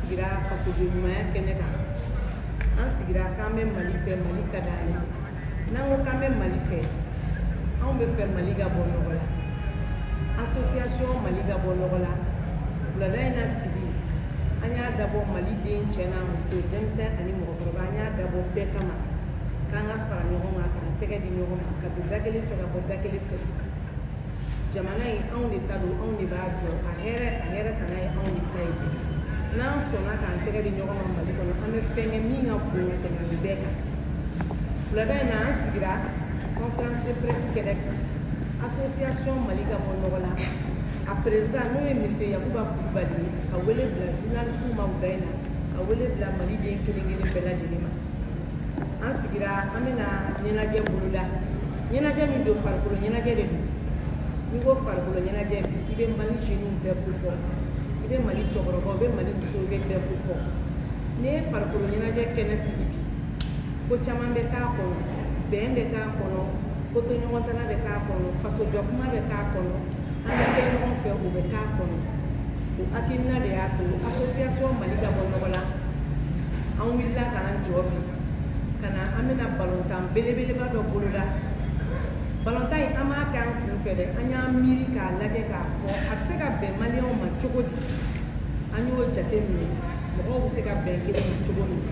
Sigira fasoden ɲumanya kɛnɛ kan. An sigira k'an bɛ Mali fɛ, Mali ka d'an ye. N'an ko k'an bɛ Mali fɛ, anw bɛ fɛ Mali ka bɔ nɔgɔ la. Association Mali ka bɔ nɔgɔ la, wulada in na sigi, an y'a dabɔ Mali den cɛ n'a muso, denmisɛn ani mɔgɔkɔrɔba, an y'a dabɔ bɛɛ kama k'an ka fara ɲɔgɔn kan, k'an tɛgɛ di ɲɔgɔn ma, ka don da kelen fɛ, ka bɔ da kelen fɛ. Jamana in, anw de ta don, anw de b'a jɔ. A hɛrɛ, a hɛrɛ tana ye anw de ta ye. N'an sɔnna k'an tɛgɛ di ɲɔgɔn ma Mali kɔnɔ, an bɛ fɛn kɛ min ka bon ka tɛmɛ nin bɛɛ kan. Wulada in na, an sigira conférence de presse kɛnɛ kan. Association Mali ka bɔ nɔgɔ la, a président, n'o ye monsieur Yakuba Kulubali ye, ka wele bila journaliste ma wula in na, ka wele bila Mali den kelen kelen bɛɛ lajɛlen ma. An sigira, an bɛna ɲɛnajɛ boloda. Ɲɛnajɛ min don, farikolo ɲɛnajɛ de don. N'i ko farikolo ɲɛnajɛ bi, i bɛ Mali jeunes bɛɛ kofɔ, i bɛ Mali cɛkɔrɔbaw, i bɛ Mali musow, i bɛ bɛɛ kofɔ. N'i ye farikolo ɲɛnajɛ kɛnɛ sigi bi, ko caman bɛ k'a kɔnɔ: bɛn bɛ k'a kɔnɔ, kotoɲɔgɔntala bɛ k'a kɔnɔ, fasojɔ kuma bɛ k'a kɔnɔ, an ka kɛ ɲɔgɔn fɛ, o bɛ k'a kɔnɔ. O hakilina de y'a to association Mali ka bɔ nɔgɔ la, an wulila k'an jɔ bi ka na. An bɛna balontan belebeleba dɔ boloda. Balontan in, an b'a kɛ an kun fɛ dɛ. An y'an miiri k'a lajɛ k'a fɔ a bɛ se ka bɛn Maliyɛnw ma cogo di. An y'o jate minɛ, mɔgɔw bɛ se ka bɛn kelen ma cogo min.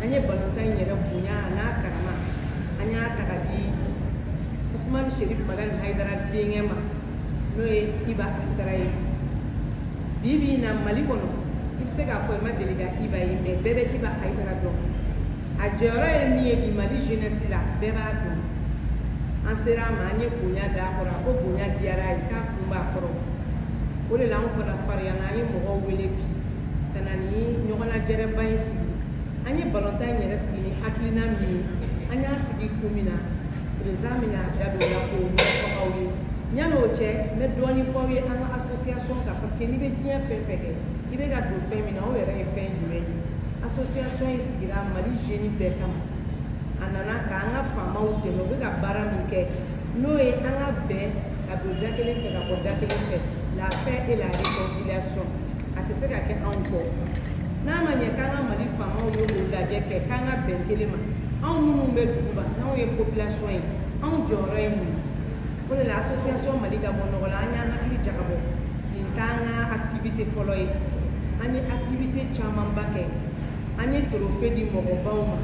An ye balontan in yɛrɛ bonya a n'a karama, an y'a ta ka di Usumani Sherif Madani Hayidara denkɛ ma, n'o ye Iba Hayidara ye. Bi bi in na, Mali kɔnɔ, i bɛ se k'a fɔ i ma deli ka Iba ye, mais bɛɛ bɛ Iba Hayidara dɔn. A jɔyɔrɔ ye min ye bi Mali jeunesse la, bɛɛ b'a dɔn. An sera a ma, an ye bonya d'a kɔrɔ. A ko bonya diyara a ye, k'a kun b'a kɔrɔ. O de la, anw fana fariyana, an ye mɔgɔw wele bi ka na ni ɲɔgɔnnajɛrɛba in sigi. An ye balontan in yɛrɛ sigi ni hakilina min ye, an y'a sigi kun min na, président bɛna a da don o la k'o ɲɛfɔ aw ye. Yanni o cɛ, n bɛ dɔɔnin fɔ aw ye an ka association kan, parce que n'i bɛ diɲɛ fɛn fɛn kɛ, i bɛ ka don fɛn min na, o yɛrɛ ye fɛn jumɛn ye? Association in sigira Mali jeune bɛɛ kama. A nana k'an ka faamaw dɛmɛ, u bɛ ka baara min kɛ, n'o ye an ka bɛn ka don da kelen fɛ, ka bɔ da kelen fɛ, la paix et la réconciliation. A tɛ se ka kɛ anw kɔ. N'a ma ɲɛ k'an ka Mali faamaw ye o lajɛ kɛ k'an ka bɛn kelen ma, anw minnu bɛ duguba, n'anw ye population ye, anw jɔyɔrɔ ye mun ye? O de la, association Mali ka bɔ nɔgɔ la, an y'an hakili jagabɔ. Nin t'an ka activité fɔlɔ ye. An ye activité camanba kɛ. An ye trophée di mɔgɔbaw ma,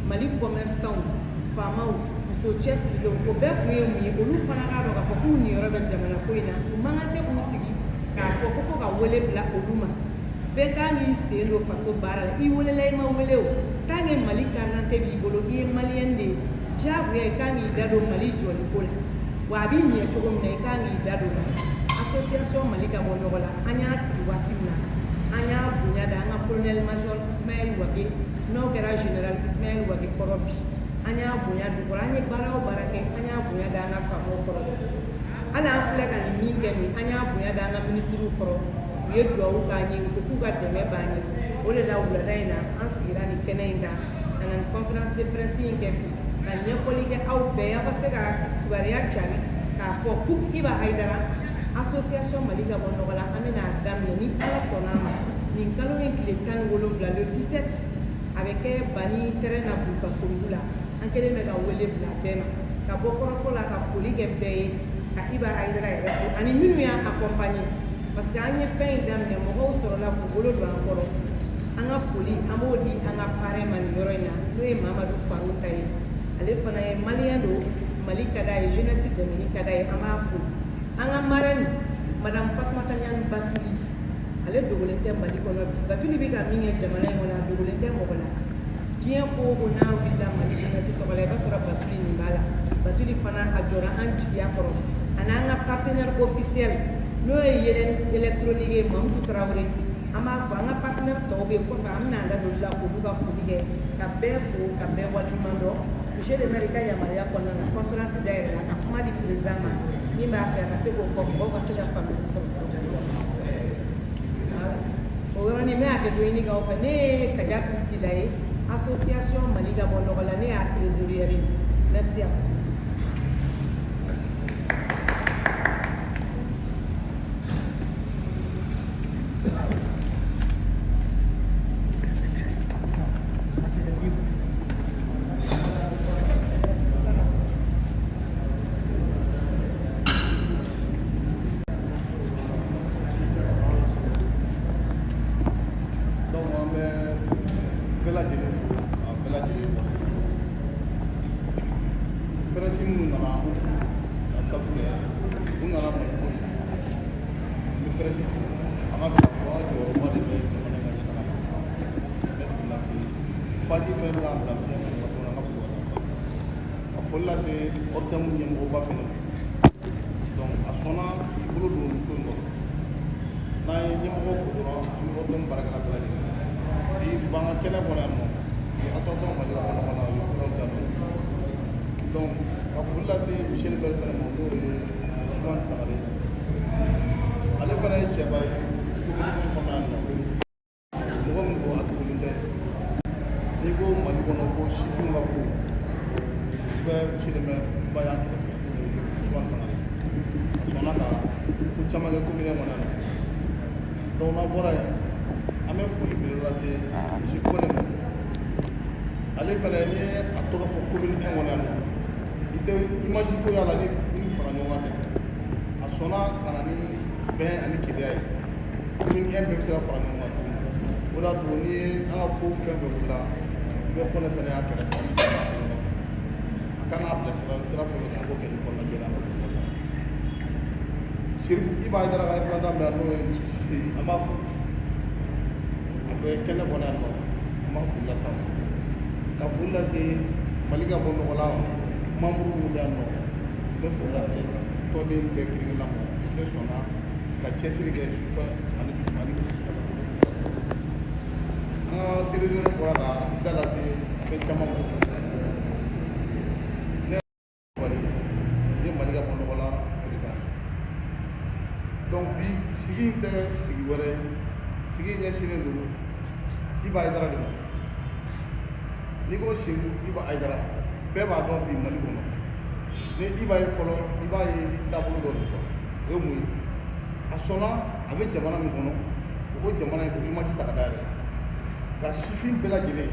Mali commerçants, faamaw, muso cɛsirilenw. O bɛɛ kun ye mun ye? Olu fana k'a dɔn k'a fɔ k'u niyɔrɔ bɛ jamana ko in na. U man kan tɛ k'u sigi k'a fɔ ko fo ka wele bila olu ma. Bɛɛ kan k'i sen don faso baara la. I welela, i ma wele o, tant que Mali carte d'identité b'i bolo, i ye Maliyɛn de ye, diyagoya i kan k'i da don Mali jɔli ko la. Wa a b'i ɲɛ cogo min na, i kan k'i da don la. Association Mali ka bɔ nɔgɔ la, an y'a sigi waati min na, an y'a bonya da an ka colonel major Ismaël Wage, n'o kɛra général Ismaël Wage kɔrɔ bi. An y'a bonya du kɔrɔ. An ye baara o baara kɛ, an y'a bonya da an ka faamaw kɔrɔ. Hali an filɛ ka nin min kɛ nin, an y'a bonya da an ka minisiriw kɔrɔ. U ye duwawu k'an ye, u ko k'u ka dɛmɛ b'an ye. O de la, wulada in na, an sigira nin kɛnɛ in kan ka na nin conférence de presse in kɛ bi, ka ɲɛfɔli kɛ aw bɛɛ ye, aw ka se ka kibaruya cari k'a fɔ Coupe Iba Hayidara, association Mali ka bɔ nɔgɔ la, an bɛna a daminɛ ni Ala sɔnna a ma nin kalo in tile 17, le 17. A bɛ kɛ Bani terrain na, Bulukasobugu la. An kɛlen bɛ ka wele bila bɛɛ ma ka bɔ kɔrɔfɔ la, ka foli kɛ bɛɛ ye, ka Iba Hayidara yɛrɛ fo ani minnu y'an accompagner, parce que an ye fɛn in daminɛ, mɔgɔw sɔrɔla k'u bolo don an kɔrɔ. An ka foli, an b'o di an ka parrain ma nin yɔrɔ in na, n'o ye Mamadu Faru ta ye. Ale fana ye Maliyɛn don, Mali ka d'a ye, jeunesse dɛmɛni ka d'a ye, an b'a fo. An ka marraine, madame Fatumata Ɲani Batuli, ale dogolen tɛ Mali kɔnɔ bi. Batuli bɛ ka min kɛ jamana in kɔnɔ, a dogolen tɛ mɔgɔ la. Diɲɛ ko o ko n'a wulila Mali jeunesse tɔgɔ la, i b'a sɔrɔ Batuli nin b'a la. Batuli fana, a jɔra an jigiya kɔrɔ. Ani an ka partenaire officiel, n'o ye Yɛlɛn électronique ye, Mamutu Tarawele, an b'a fɔ. An ka partenaire tɔw bɛ yen kɔfɛ, an bɛna an da don olu la k'olu ka foli kɛ, ka bɛɛ fo, ka bɛɛ waleɲuman dɔn. Monsieur le maire ka yamaruya kɔnɔna na, conférence dayɛlɛla ka kuma di président ma. Min b'a fɛ a ka se k'o fɔ, mɔgɔw ka se ka faamuyali sɔrɔ. Voilà. O yɔrɔnin n bɛ hakɛto ɲini k'aw fɛ. Ne ye Kajatu Sila ye, association Mali ka bɔ nɔgɔ la, ne y'a trésorière ye. Merci à vous tous. Merci. lajɛlen fo ka bɛɛ lajɛlen waleɲuman. Presse minnu nana, an b'u fo ka sabu kɛ u nana Mali ko de la. An bɛ presse fo, an ka dɔn k'a fɔ aw jɔyɔrɔba de bɛ jamana in ka ɲɛtaga la. N bɛ foli lase page fɛn bɛ k'an bila fiɲɛ fɛ waati min na, an ka foli ka taa sa ka foli lase ORTM ɲɛmɔgɔba fɛnɛ ma. Donc a sɔnna k'i bolo don nin ko in kɔnɔ. N'an ye ɲɛmɔgɔ fo dɔrɔn, an bɛ ORTM baarakɛla bɛɛ lajɛlen fo. Bi u b'an ka kɛnɛ kɔnɔ yan nɔ bi, association Mali ka bɔ nɔgɔ la, u ye kɔnɔw jaabi. Donc ka foli lase Michel Bɛri fɛnɛ ma, n'o ye Ousmane Sangare, ale fana ye cɛba ye commune 1 kɔnɔ yan nɔ. Mɔgɔ min don, a dogolen tɛ. N'i ko Mali kɔnɔ ko sifinw ka ko, i bɛ monsieur le maire ba y'an kɛrɛfɛ, n'o ye Ousmane Sangare. A sɔnna ka ko caman kɛ commune kɔnɔ yan nɔ. Donc n'an bɔra yen, an bɛ foli belebele lase monsieur Kone ma. Ale fana, n'i ye a tɔgɔ fɔ commune 1 kɔnɔ yan nɔ, i tɛ image foyi y'a la ni ni fara ɲɔgɔn kan tɛ. A sɔnna ka na ni bɛn ani kelenya ye, commune 1 bɛɛ bɛ se ka fara ɲɔgɔn kan cogo min. O de y'a to n'i ye an ka ko fɛn fɛn wulila, i bɛ Kɔnɛ fana y'a kɛrɛfɛ, an bɛ jɛ k'a kɛ ɲɔgɔn fɛ. A kan k'a bilasira sira fɛn fɛn kan, a b'o kɛ ni kɔnɔna jɛlen. An bɛ foli lase a ma. Chérif Iba Aïdara ka représentant bɛ yan, n'o ye monsieur Cissé, an b'a fo, a bɛ kɛnɛ kɔnɔ yan nɔ, an b'a foli lase a ma. Ka foli lase Mali ka bɔ nɔgɔ la membre minnu bɛ yan nɔ, n bɛ foli lase tɔnden bɛɛ kelen kelenna ma. Ne sɔnna ka cɛsiri kɛ sufɛ ani ani an ka télévision bɔra ka da lase fɛn caman ma. Ne Mali ne Mali ka bɔ nɔgɔ la président. Donc bi sigi in tɛ sigi wɛrɛ ye, sigi in ɲɛsinnen don Iba Aïdara de ma. N'i ko Chérif Iba Aïdara, bɛɛ b'a dɔn bi Mali kɔnɔ. Ni Iba ye fɔlɔ, i b'a ye ni taabolo dɔ de fɔlɔ. O ye mun ye? A sɔnna, a bɛ jamana min kɔnɔ, o jamana in, o image ta ka da yɛrɛ ka sifin bɛɛ lajɛlen,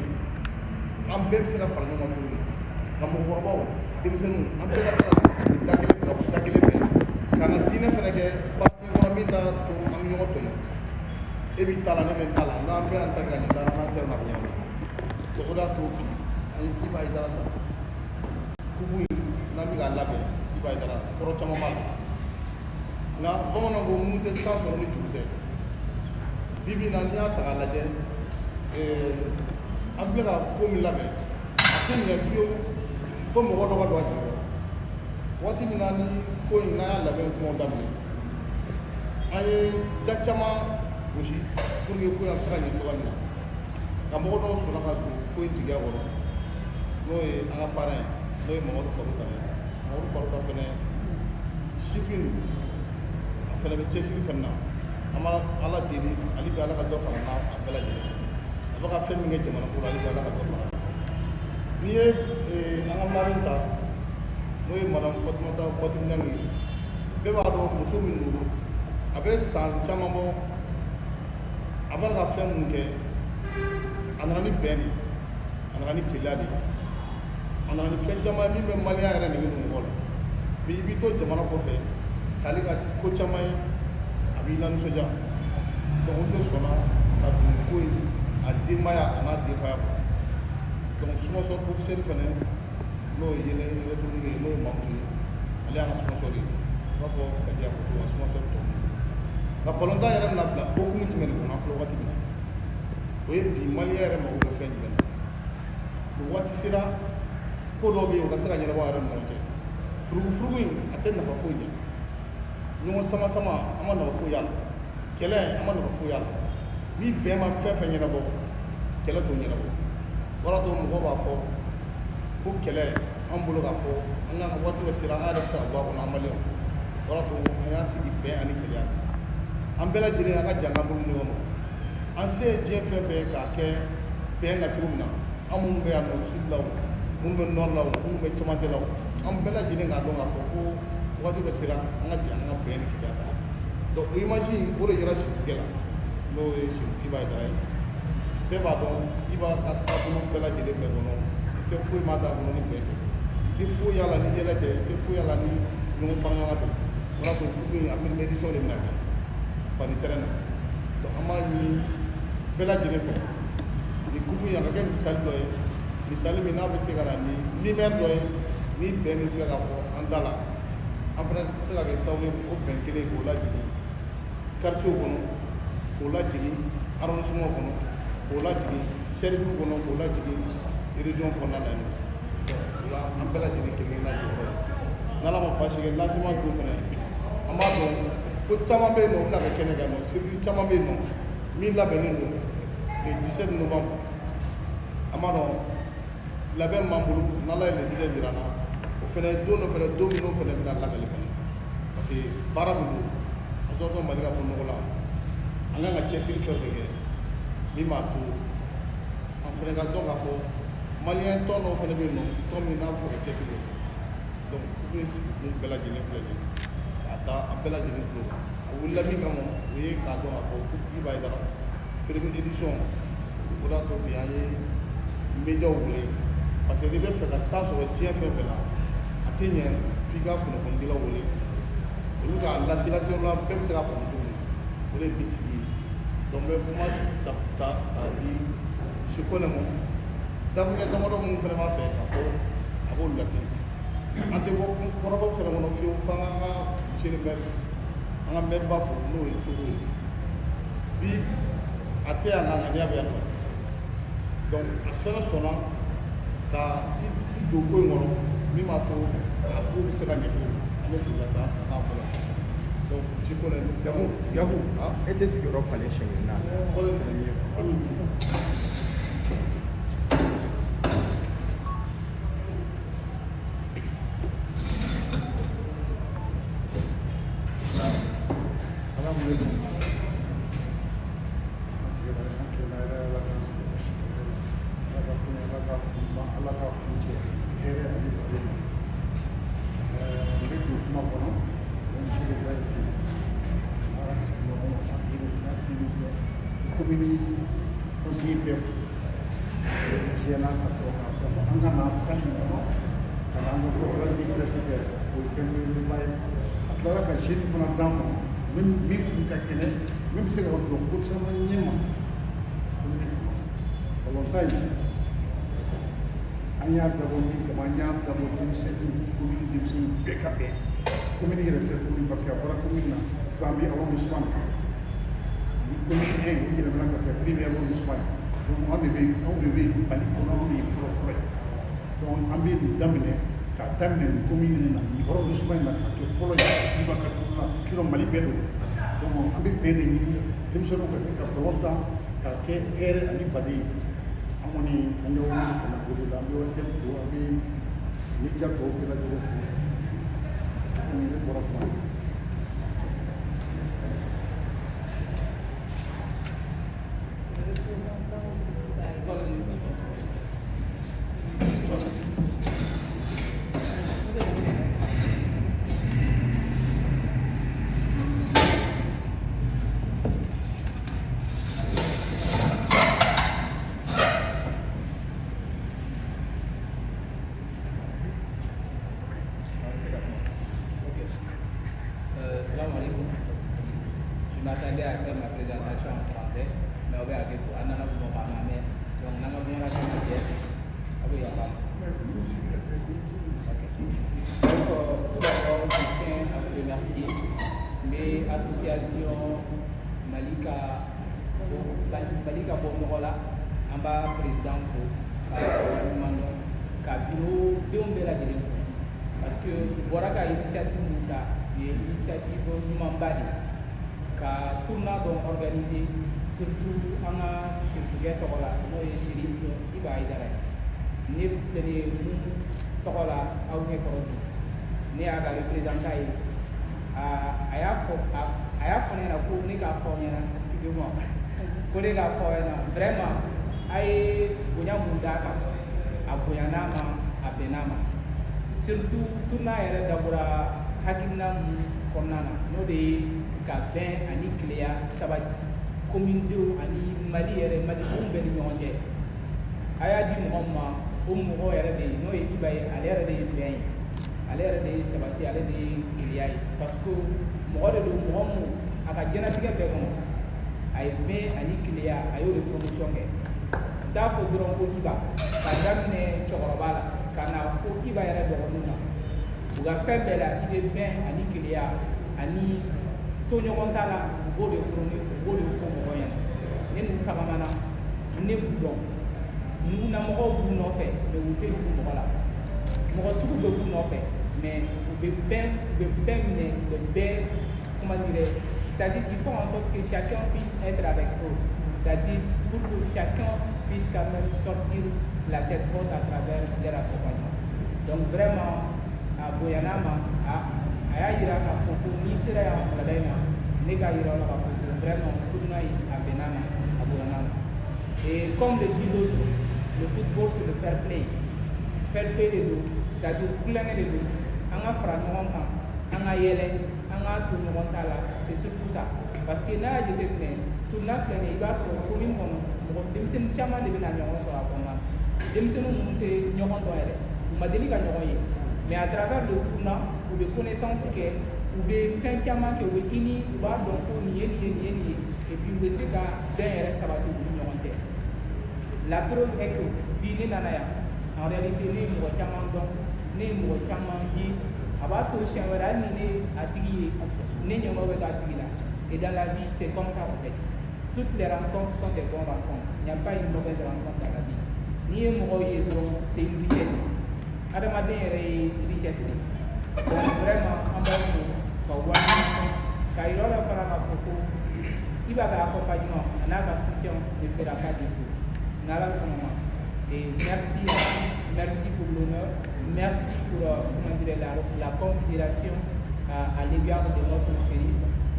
an bɛɛ bɛ se ka fara ɲɔgɔn kan cogo min, ka mɔgɔkɔrɔbaw, denmisɛnninw, an bɛɛ ka se ka don da kelen fɛ ka bɔ da kelen fɛ, k'an ka diinɛ fɛnɛ kɛ parti kɔnɔ min t'a to an bɛ ɲɔgɔn tɔɲɔ. E b'i ta la, ne bɛ n ta la, n'an bɛɛ y'an ta kɛ ka ɲɛ, n'an sera a bɛ ɲɛnabɔ. Donc o de y'a to bi an ye Iba Aïdara ta. Coupe in n'an bɛ k'a labɛn, Iba Aïdara kɔrɔ caman b'a la. Nka bamananw ko mun tɛ san sɔrɔ ni juru tɛ. Bi bi in na, n'i y'a ta k'a lajɛ, an filɛ ka ko min labɛn, a tɛ ɲɛ fiyewu fo mɔgɔ dɔ ka don a jigi kɔrɔ. Waati min na ni ko in n'an y'a labɛn kumaw daminɛ, an ye da caman gosi pour que ko in a bɛ se ka ɲɛ cogoya min na. Nka mɔgɔ dɔw sɔnna ka don ko in jigiya kɔrɔ, n'o ye an ka parrain ye, n'o ye Mamadu Faruta ye. Mamadu Faruta fɛnɛ sifin don, a fɛnɛ bɛ cɛsiri fɛnɛ na. An b'a Ala deli hali bi, Ala ka dɔ fara n'a a bɛɛ lajɛlen kan. A bɛ ka fɛn min kɛ jamana ko la, hali bi Ala ka dɔ fara. N'i ye an ka marraine ta, n'o ye madame Fatumata Batu Ɲangi ye, bɛɛ b'a dɔn muso min don. A bɛ san caman bɔ, a b'a ka fɛn mun kɛ. A nana ni bɛn de ye, a nana ni kelenya de ye, a nana ni fɛn caman ye min bɛ maliyɛn yɛrɛ nege don mɔgɔ la. Bi i b'i to jamana kɔfɛ k'ale ka ko caman ye, a b'i lanisɔndiya. Donc olu de sɔnna ka don ko in a denbaya a n'a denfaya kɔnɔ. Donc sponsor officiel fɛnɛ, n'o ye yɛlɛ électronique ye, n'o ye Mamutu ye, ale y'an ka sponsor ye. I b'a fɔ Kadiya ko cogo sponsor tɔ ninnu. Nka balontan yɛrɛ bɛna bila hokumu jumɛn de kɔnɔ? An filɛ waati min na, o ye bi maliyɛn yɛrɛ mago bɛ fɛn jumɛn na? Parce que waati sera, ko dɔw bɛ yen, o ka se ka ɲɛnabɔ a yɛrɛ ni ɲɔgɔn cɛ. Furugufurugu in, a tɛ nafa foyi ɲɛ. Ɲɔgɔn sama sama, an ma nafa foyi y'a la. Kɛlɛ, an ma nafa foyi y'a la. Ni bɛn ma fɛn fɛn ɲɛnabɔ, kɛlɛ t'o ɲɛnabɔ. O de y'a to mɔgɔw b'a fɔ ko kɛlɛ an bolo, k'a fɔ an ka waati dɔ sera, an yɛrɛ bɛ se ka bɔ a kɔnɔ, an maliyɛnw. O de y'a to an y'a sigi bɛn ani kelenya. An bɛɛ lajɛlen, an ka jan k'an bolo di ɲɔgɔn ma. An se ye diɲɛ fɛn fɛn ye k'a kɛ bɛn kan cogo min na, an minnu bɛ yan nɔ sud la o, minnu bɛ nord la o, minnu bɛ cɛmancɛ la o, an bɛɛ lajɛlen k'a dɔn k'a fɔ ko waati dɔ sera, an ka jɛ an ka bɛn ni kelenya ta. Donc o image in, o de yera Sirikɛ la, n'o ye Chérif Iba Aïdara ye. Bɛɛ b'a dɔn Iba ka taabolo bɛɛ lajɛlen bɛɛ kɔnɔ, i tɛ foyi ma d'a kɔnɔ ni bɛn tɛ, i tɛ foyi y'a la ni yɛlɛ tɛ, i tɛ foyi y'a la ni ɲɔgɔn fara ɲɔgɔn kan tɛ. O y'a to coupe in a première édition de bɛna kɛ Bani terrain na. Donc an b'a ɲini bɛɛ lajɛlen fɛ, nin coupe in a ka kɛ misali dɔ ye, misali min n'a bɛ se ka na ni lumière dɔ ye, ni bɛn min filɛ ka fɔ an da la, an fana bɛ se ka kɛ sababu ye o bɛn kelen k'o lajigin quartier kɔnɔ, k'o lajigin arrondissement kɔnɔ, k'o lajigin cercle kɔnɔ, k'o lajigin région kɔnɔna na yen nɔ. O la an bɛɛ lajɛlen kelen kelenna jɔyɔrɔ ye. N'Ala ma baasi kɛ, lancement don fana, an b'a dɔn ko caman bɛ yen nɔ, o bɛna kɛ kɛnɛ kan nɔ, surprise caman bɛ yen nɔ min labɛnnen don le 17 novembre. An b'a dɔn labɛn b'an bolo, n'Ala ye le 17 jira an na, o fana ye don dɔ fana, don min n'o fana bɛna lakali fana, parce que baara min don, association Mali ka bɔ nɔgɔ la, an kan ka cɛsiri fɛn fɛn kɛ min b'a to an fana ka dɔn k'a fɔ maliyɛn tɔn dɔw fana bɛ yen nɔ, tɔn min n'a bɛ fɛ ka cɛsiri kɛ. Donc coupe in sigikun bɛɛ lajɛlen filɛ nin ye k'a da a bɛɛ lajɛlen tulo kan. A wulila min kama, o ye k'a dɔn k'a fɔ coupe Iba Hayidara première édition. O de y'a to bi an ye médiaw wele, parce que n'i bɛ fɛ ka san sɔrɔ diɲɛ fɛn fɛn na, a tɛ ɲɛ f'i ka kunnafonidilaw wele, olu k'a lase laseyɔrɔ la, bɛɛ bɛ se k'a faamu cogo min. O de ye bi sigi ye. Donc n bɛ kuma ta k'a di monsieur Kone ma, dakuruɲɛ damadɔ minnu fana b'a fɛ k'a fɔ, a b'olu lase. An tɛ bɔ kɔrɔbɔ fana kɔnɔ fiyewu f'an k'an ka monsieur le maire, an ka maire ba fo, n'o ye Togo ye. Bi a tɛ yan, nka a ŋaniya bɛ yan nɔ. Donc a fɛnɛ sɔnna ka i don ko in kɔnɔ min b'a to a ko bɛ se ka ɲɛ cogo min na. An bɛ foli lase a n'a fɔlɔ. Donc monsieur Kone. Yaku, Yaku, e tɛ sigiyɔrɔ falen siɲɛ kelen na. Kone. Salamu alaikum. An sigira an kɛlɛ yɛrɛ, Ala k'an sigi si hɛrɛ la. Ala ka kun, Ala ka kun, Ala ka kun cɛ hɛrɛ ani baro ma. N bɛ don kuma kɔnɔ, n bɛ monsieur le maire fo, n'a ka sigiɲɔgɔnw, n'a teriw, n'a teriw, commune conseiller bɛɛ fo. Diɲɛ ka sɔrɔ k'a fɔ ko an ka na san in kɔnɔ ka na an ka conférence de presse kɛ, o ye fɛn belebeleba ye. A tilara ka jeune fana d'an ma min kun ka kɛnɛ, min bɛ se ka jɔ ko caman ɲɛma commune kɔnɔ. Balontan in, an y'a dabɔ min kama, an y'a dabɔ denmisɛnninw, commune denmisɛnninw bɛɛ ka bɛn. Commune yɛrɛ tɛ tuguni, parce que a bɔra commune na, sisan an bɛ arrondissement na. Ni commune 1, o yɛlɛmana ka kɛ premier arrondissement ye. Donc anw de bɛ Mali kɔnɔ, anw de ye fɔlɔ fɔlɔ ye. Donc an bɛ nin daminɛ, k'a daminɛ nin commune in na, nin arrondissement in na, k'a kɛ fɔlɔ ye Iba ka dugu la. Sinon Mali bɛɛ don. Donc an bɛ bɛn de ɲini, denmisɛnninw ka se ka balon tan k'a kɛ hɛrɛ ani baden ye. An kɔni, an y'aw wele ka na o de la. An bɛ ORTM fo, an bɛ média tɔw bɛɛ lajɛlen fo. Kɔni ne bɔra kuma na. Représentant. Ok. Salam alaikum. Je m'attendais à faire ma présentation en français, mais on va aller tout. On a Donc, on a Ah oui, Ok. Donc, tout d'abord, je tiens à vous remercier. Mes associations Malika, Malika Bomorola, an b'a président fo ka waleɲuman dɔn, ka bureau denw bɛɛ lajɛlen fo, parce que u bɔra ka initiative mun ta, u ye initiative ɲumanba de ye ka tournoi dɔ organiser, surtout an ka sirifukɛ tɔgɔ la, n'o ye Sherif Iba Hayidara ye. Ne filɛ nin ye mun tɔgɔ la aw ɲɛ kɔrɔ bi, ne y'a ka représentant ye. A y'a fɔ ne ɲɛna ko ne k'a fɔ aw ɲɛna, excusez-moi, ko ne k'a fɔ aw ɲɛna vraiment, a ye bonya mun d'a kan, a bonyana ma, a bɛnna ma. Surtout tournoi yɛrɛ dabɔra hakilina mun kɔnɔna na, n'o de ye ka bɛn ani kelenya sabati commune denw ani Mali yɛrɛ, malidenw bɛɛ ni ɲɔgɔn cɛ. A y'a di mɔgɔ min ma, o mɔgɔ yɛrɛ de ye, n'o ye Iba ye, ale yɛrɛ de ye bɛn ye, ale yɛrɛ de ye sabati, ale de ye kelenya ye, parce que mɔgɔ de don, mɔgɔ mun a ka diɲɛlatigɛ bɛɛ kɔnɔ, a ye bɛn ani kelenya, a y'o de promotion kɛ. N t'a fɔ dɔrɔn ko Iba, k'a daminɛ cɛkɔrɔba la ka na fo Iba yɛrɛ dɔgɔninw na, u ka fɛn bɛɛ la, i bɛ bɛn ani keleya ani toɲɔgɔn ta la, u b'o de prôner, u b'o de fɔ mɔgɔw ɲɛna. Ne n'u tagamana, ne b'u dɔn. Nugunamɔgɔw b'u nɔfɛ, mais u tɛ dugu mɔgɔ la. Mɔgɔ sugu bɛɛ b'u nɔfɛ, mais u bɛ bɛn, u bɛ bɛɛ minɛ, u bɛ bɛɛ, comment dirais, c'est-à-dire qu'ils font en sorte que chacun puisse être avec eux, c'est-à-dire pour que chacun puisse quand même sortir la tête haute à travers leur accompagnement. Donc vraiment, a bonyana ma, a y'a yira k'a fɔ ko n'i sera yan wulada in na, ne k'a yira aw la k'a fɔ ko vraiment tournoi in a bɛnna ma, a bonyana ma. Et comme le dit l'autre, le football, c'est le fair play. Fair play de don, c'est-à-dire kulonkɛ de don. An ka fara ɲɔgɔn kan, an ka yɛlɛ, an k'a to ɲɔgɔn ta la, c'est surtout ça. Parce que n'a y'a jateminɛ, tournoi filɛ nin ye, i b'a sɔrɔ commune kɔnɔ, mɔgɔ denmisɛnnin caman de bɛna ɲɔgɔn sɔrɔ a kɔnɔna na. Denmisɛnnin minnu tɛ ɲɔgɔn dɔn yɛrɛ, u ma deli ka ɲɔgɔn ye, mais à travers le tournoi, u bɛ connaissance kɛ, u bɛ fɛn caman kɛ, u bɛ i ni u b'a dɔn ko nin ye nin ye, nin ye nin ye, et puis u bɛ se ka bɛn yɛrɛ sabati u ni ɲɔgɔn cɛ. La preuve est que bi ne nana yan, en réalité ne ye mɔgɔ caman dɔn, ne ye mɔgɔ caman ye. A b'a to siɲɛ wɛrɛ, hali ni ne a tigi ye, ne ɲɔgɔn bɛ k'a tigi la. Et dans la vie, c'est comme ça en fait. Toutes les rencontres sont des bonnes rencontres. Il n'y a pas une mauvaise rencontre dans la vie. N'i ye mɔgɔw ye dɔrɔn, c'est une richesse. Adamaden yɛrɛ ye richesse de ye. Donc vraiment, an b'aw fo ka waleɲuman k'a yira aw la fana k'a fɔ ko i b'a ka accompagnement a n'a ka soutien ne fera pas défaut, n'Ala sɔnna ma. Et merci à tous, merci pour l'honneur, merci pour comment dire, la considération à l'égard de notre shérif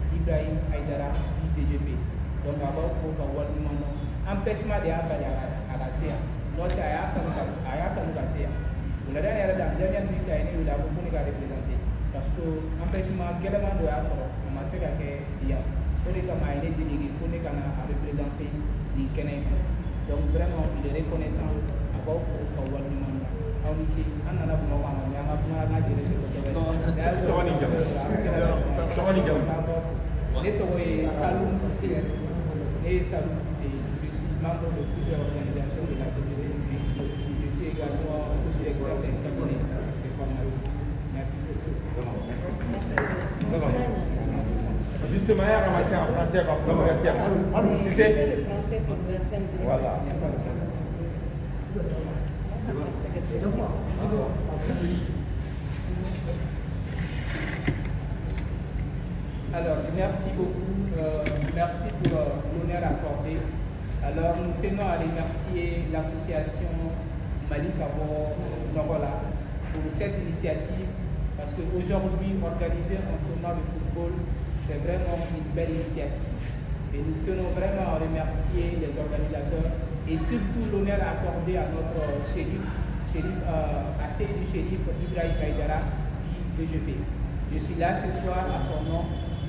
Ibrahim Aïdara du DGP. Donc a b'aw fo ka waleɲuman dɔn. Empêchement de y'a bali a ka se yan, n'o tɛ a y'a kanu ka se yan. Wulada yɛrɛ la, dernière minute, a ye ne wele, a ko ko ne ka représenter, parce que empêchement gɛlɛman dɔ y'a sɔrɔ, a ma se ka kɛ yan. O de kama a ye ne délégué ko ne ka na a représenter nin kɛnɛ in kan. Donc vraiment, il est reconnaissant. A b'aw fo ka waleɲuman dɔn. Aw ni ce. An nana Bamakɔ a ma, mais an ka kuma n'a jɛlen tɛ kosɛbɛ. Tɔgɔ ni jamu? Tɔgɔ ni jamu? Ne tɔgɔ ye Saloum Cissé. Ne ye Saloum Cissé. Je suis membre de plusieurs organisations de la société civile. Je suis également co-directeur d'un cabinet de formation. Merci. Merci. Justement, il a ramassé en français par contre. Si c'est. Le français pour l'atteindre. Voilà. Il n'y a pas de problème. Alors, merci beaucoup. Merci pour l'honneur accordé. Alors, nous tenons à remercier l'association Mali Ka Bɔ Nɔgɔ la pour cette initiative, parce qu'aujourd'hui, organiser un tournoi de football, c'est vraiment une belle initiative. Et nous tenons vraiment à remercier les organisateurs et surtout l'honneur accordé à notre shérif, à Seydi Chérif Ibrahim Aïdara du DGP. Je suis là ce soir à son nom,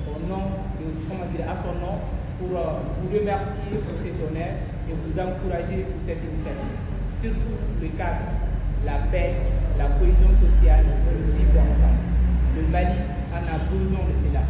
au nom de, comment dire, à son nom, pour vous remercier pour cet honneur et vous encourager pour cette initiative. Surtout le cadre, la paix, la cohésion sociale et le vivre ensemble. Le Mali en a besoin de cela.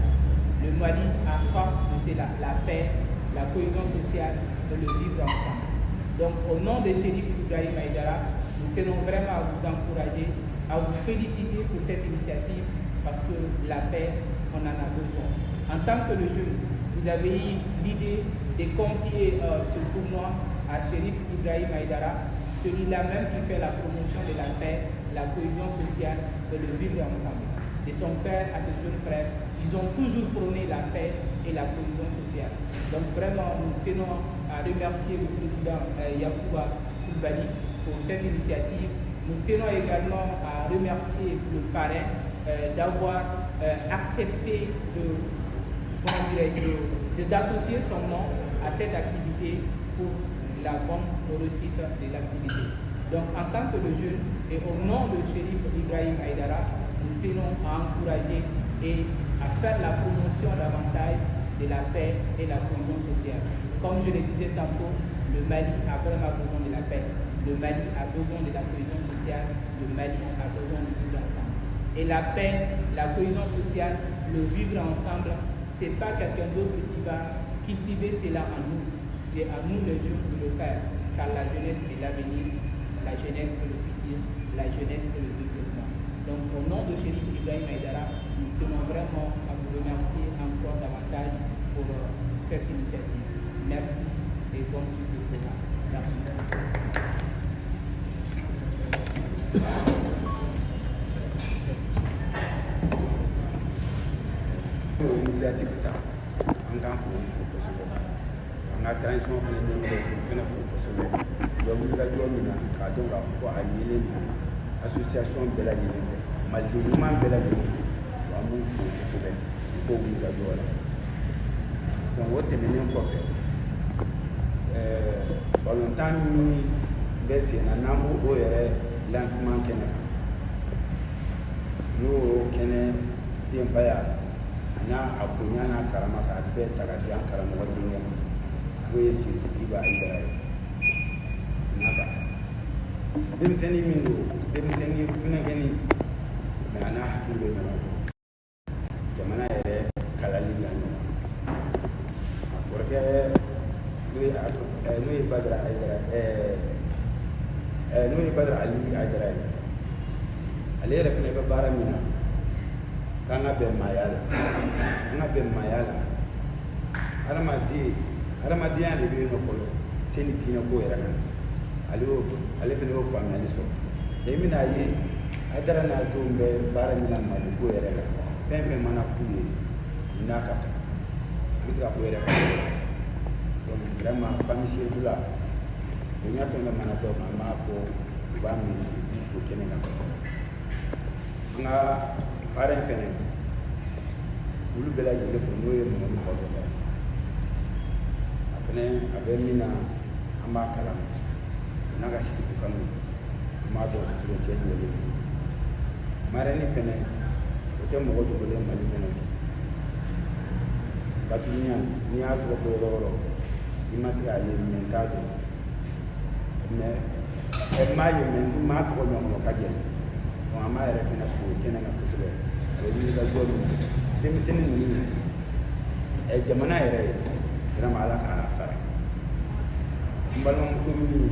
Le Mali a soif de cela, la paix, la cohésion sociale et le vivre ensemble. Donc, au nom de Chérif Ibrahim Aïdara, nous tenons vraiment à vous encourager, à vous féliciter pour cette initiative, parce que la paix, on en a besoin. En tant que le jeune, vous avez eu l'idée de confier ce tournoi à Chérif Ibrahim Aïdara, celui-là même qui fait la promotion de la paix, la cohésion sociale et le vivre ensemble. De son père à ses jeunes frères, ils ont toujours prôné la paix et la cohésion sociale. Donc vraiment, nous tenons à remercier le président Yacouba Koulibaly pour cette initiative. Nous tenons également à remercier le parrain d'avoir accepté de, comment d'associer son nom à cette activité pour la bonne réussite de l'activité. Donc en tant que le jeune et au nom de Chérif Ibrahim Aïdara, nous tenons à encourager et à faire la promotion davantage de la paix et la cohésion sociale. Comme je le disais tantôt, le Mali a vraiment besoin de la paix. Le Mali a besoin de la cohésion sociale. Le Mali a besoin de vivre ensemble. Et la paix, la cohésion sociale, le vivre ensemble, ce n'est pas quelqu'un d'autre qui va cultiver cela en nous. C'est à nous les jeunes de le faire, car la jeunesse est l'avenir, la jeunesse est le futur, la jeunesse est le développement. Donc au nom de Chérif Ibrahim Aïdara, nous tenons vraiment à vous remercier encore davantage pour cette initiative. Merci et bonne suite de programme. Merci. Initiative ta, an kan k'o fo kosɛbɛ, an ka transition fana ɲɛmɔgɔ k'u fana fo kosɛbɛ. U bɛ wulikajɔ min na k'a dɔn k'a fɔ ko a yelen don association bɛɛ lajɛlen fɛ, maliden ɲuman bɛɛ lajɛlen fɛ, an b'u fo kosɛbɛ u k'o wulikajɔ la. Donc o tɛmɛnen kɔfɛ, balontan min bɛ sen na, n'an b'o o yɛrɛ lancement kɛnɛ kan, n'o y'o kɛnɛ denbaya a n'a a bonya n'a karama k'a bɛɛ ta ka di an karamɔgɔ denkɛ ma, n'o ye Sirifu Iba Ayidara ye. A n'a ka kan denmisɛnnin min don, denmisɛnnin funɛkɛni, mais a n'a hakili bɛ ɲɔgɔn fɛ jamana yɛrɛ kalali la ɲɔgɔn na. A kɔrɔkɛ n'o ye Badara Ayidara, n'o ye Badara Ali Ayidara ye, ale yɛrɛ fana bɛ baara min na, k'an ka bɛn maaya la, an ka bɛn maaya la. Hadamaden, hadamadenya de bɛ yen nɔ fɔlɔ sani diinɛ ko yɛrɛ ka na. Ale y'o, ale fana y'o faamuyali sɔrɔ. I bɛna ye Ayidara n'a denw bɛ baara min na Mali ko yɛrɛ la, fɛn fɛn mana k'u ye, u n'a ka kan, an bɛ se k'a fɔ yɛrɛ ka. Donc vraiment, famille Cherifula, bonya fɛn fɛn mana d'aw ma, an b'a fɔ u b'a mérité, u b'u fo kɛnɛ kan kosɛbɛ. An ka baara in fɛnɛ, olu bɛɛ lajɛlen fo, n'o ye Mamadu Fadɔ ta ye. A fɛnɛ a bɛ min na, an b'a kalama, o n'a ka Sirifu kanu, an b'a dɔn kosɛbɛ. Cɛ jɔlen don. Marraine fɛnɛ, o tɛ mɔgɔ dogolen Mali kɔnɔ bi. Batuluɲa, n'i y'a tɔgɔ fɔ yɔrɔ o yɔrɔ, i ma se k'a ye, mais n t'a dɔn, mais n m'a ye, mais n m'a tɔgɔ mɛn kɔnɔ ka gɛlɛn. Donc an b'a yɛrɛ fɛnɛ fo kɛnɛ kan kosɛbɛ. A bɛ wuli ka jɔ min na denmisɛnnin ninnu ye, jamana yɛrɛ ye, vraiment Ala k'a sara. N balimamuso min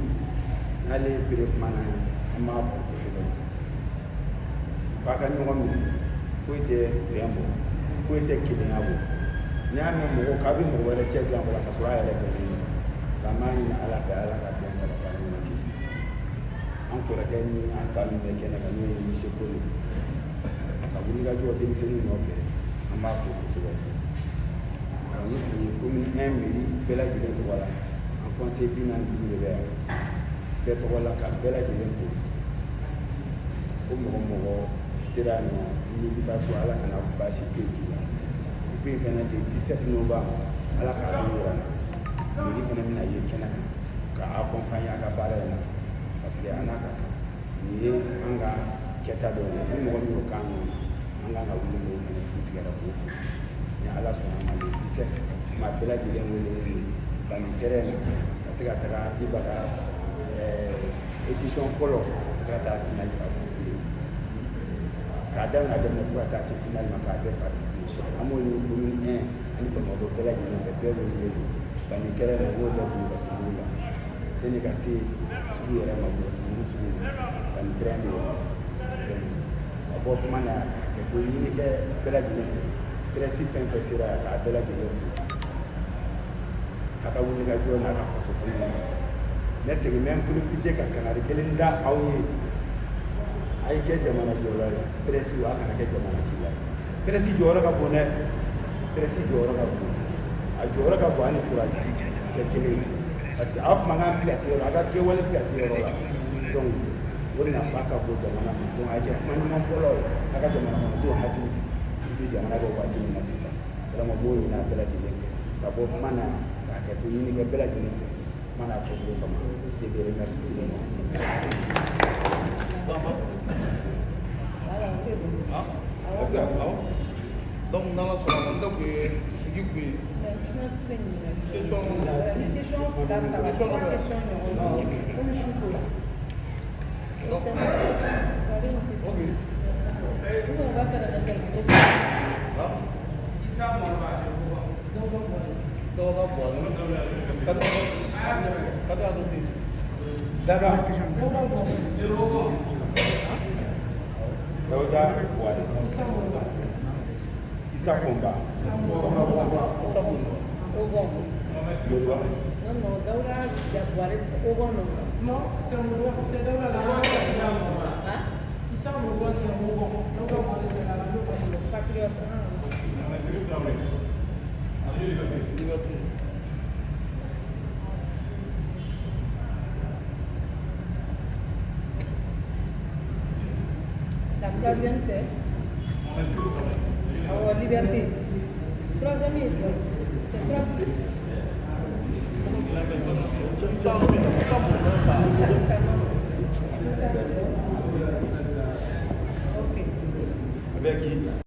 n'ale ye bere kuma na ye, an b'a fo kosɛbɛ k'a ka ɲɔgɔn minɛ. Foyi tɛ bɛn bɔ, foyi tɛ kelenya bɔ. N'i y'a mɛn mɔgɔ k'a bɛ mɔgɔ wɛrɛ cɛ dilan fɔlɔ ka sɔrɔ a yɛrɛ bɛnnen don. Nka an b'a ɲini Ala fɛ, Ala ka bɛn sabati an ni ɲɔgɔn cɛ. An kɔrɔkɛ ni an fa min bɛ kɛnɛ kan, n'o ye monsieur Kone, ka wuli ka jɔ denmisɛnninw nɔfɛ, an b'a fo kosɛbɛ. Ni tun ye commune 1 mairie bɛɛ lajɛlen tɔgɔ la, an conseil 45 de bɛ yan, bɛɛ tɔgɔ la ka bɛɛ lajɛlen fo. Ko mɔgɔ mɔgɔ sera yan nɔ, n'i bɛ taa so, Ala kana baasi foyi k'i la. Coupe in fɛnɛ, le 17 novembre, Ala k'a don yira n na, mairie fɛnɛ bɛna ye kɛnɛ kan ka accompagner a ka baara in na, parce que a n'a ka kan. Nin ye an ka kɛta dɔ de ye. Ni mɔgɔ min y'o k'an nɔ na, an kan ka wuli k'o fɛnɛ tigi sigɛrɛ k'o fo. Ni Ala sɔnna a ma, le 17, maa bɛɛ lajɛlen welelen don Bani terrain na ka se ka taga Iba ka édition fɔlɔ, ka se ka taa finale participer, k'a daminɛ a daminɛ fo ka taa se finale ma, k'a bɛɛ participer. An b'o ɲini commune 1 ani Bamakɔ bɛɛ lajɛlen fɛ. Bɛɛ welelen don Bani terrain na, n'o bɛ Bulukasunbugu la, sani ka se sugu yɛrɛ ma, Bulukasunbugu sugu ma, Bani terrain bɛ yen. Donc ka bɔ kuma na yan, ka hakɛto ɲini kɛ bɛɛ lajɛlen fɛ, presse fɛn fɛn sera yan, k'a bɛɛ lajɛlen fo a ka wuli ka jɔ n'a ka faso kanu na. N bɛ segin, n bɛ n profiter ka kangari kelen da aw ye: a ye kɛ jamana jɔla ye, presse, a kana kɛ jamana cila ye. Presse jɔyɔrɔ ka bon dɛ, presse jɔyɔrɔ ka bon, a jɔyɔrɔ ka bon ani sɔrɔdasi cɛ kelen ye, parce que aw kumakan bɛ se ka se yɔrɔ, a ka kɛwale bɛ se ka se yɔrɔ la. Donc o nafa ka bon jamana ma. Donc a ye kɛ kuma ɲuman fɔlɔ ye, a ka jamana kɔnɔdenw hakili sigi, surtout jamana bɛ waati min na sisan. Vraiment, n b'o ɲini a bɛɛ lajɛlen fɛ. Ka bɔ kuma na, ka hakɛto ɲini kɛ bɛɛ lajɛlen fɛ, kuma n'a fɔcogo kama. Je vous remercie tout le monde, merci. Merci. Donc n'Ala sɔnna ma, ne kun ye sigi kun ye. Question. Question fila, saba, Question trois dɔ bɛ yan. question ɲɔgɔn. Ah, ok. Komi su kola. Donc, ok. On va faire un interview. Ah. Issa Moroba. Donc Dawuda Buwari. Kadi a noté. Dada Dawuda Buwari. Issa Fomba. Issa Moriba. Ogon. Moriba. Non, non, Daouda Buaré, c'est Ogon, non. Non, c'est Moroua, c'est Daouda la Hein? Issa Moroua, c'est Ogon. Daouda Buaré, c'est la radio patriote. Patriote. Ah. Liberté. La troisième, c'est? Oh, Liberté. Troisième est C'est trois. C'est Issa Moriba. Issa, Issa, non. Issa. Ok. Avec qui?